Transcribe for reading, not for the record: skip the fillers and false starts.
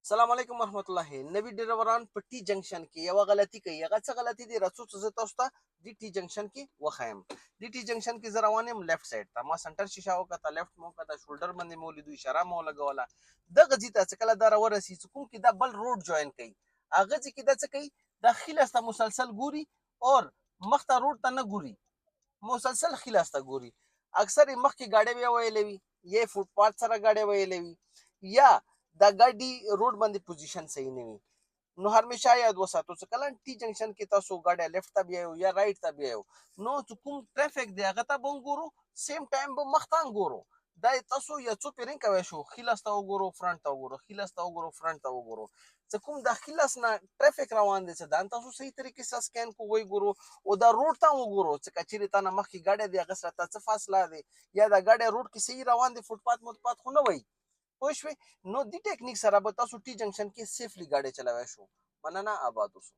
سلام علیکم ورحمت الله. نوي ډریوران په ټي جنکشن کې یوه غلطي کوي. هغه څه غلطي دي؟ راڅو چې زه تاسو ته د ټي جنکشن کې وښایم. د ټي جنکشن کې زه روان یم لیفټ سایډ ته. ما سنټر شیشه وکته، لیفټ مو وکته، شولډر باندې مو ولیدو، اشاره مو ولګوله. دغه ځای ته چې کله دا راورسي، چې کوم کې دا بل روډ جوین کوي، هغه ځای کې دا څه کوي؟ دا ښي لاس ته مسلسل ګوري او مخته روډ ته نه ګوري، مسلسل ښي لاس ته ګوري. اکثر یې مخکې ګاډی بیا ویلی وي، یا فوټپاټ سره ګاډی ویلی وي، یا دا ګاډي روډ باندې پوزیشن صحیح نه وي. نو همیشه یاد وساتو چې کله ټي جنکشن کې تاسو ګاډی لیفټ ته بیایو یا رائټ ته بیایو، نو چې کوم ټریفک دی هغه ته به ګورو، سیم ټایم به مخته هم ګورو. دا تاسو یو څو پیرنګ کوی شو: ښي لاس ته وګورو، فرنټ ته وګورو، ښي لاس ته وګورو، فرنټ ته وګورو، چې کوم د ښي لاس نه ټریفک روان دی، چې دا تاسو صحیح طریقې سره سکین کو وای ګورو او دا روډ ته وګورو چې کچېرې تا نه مخکې ګاډی دی، هغه سره تا څه فاصله دی، یا دا ګاډی روډ کې صحیح روان دی، فوټپات متپات خو نه وای. پوه شوې؟ نو دې ټیکنیک سره به تاسو ټي جنکشن کې سیفلی ګاډی چلوی شو. مننه، آباد اوسو.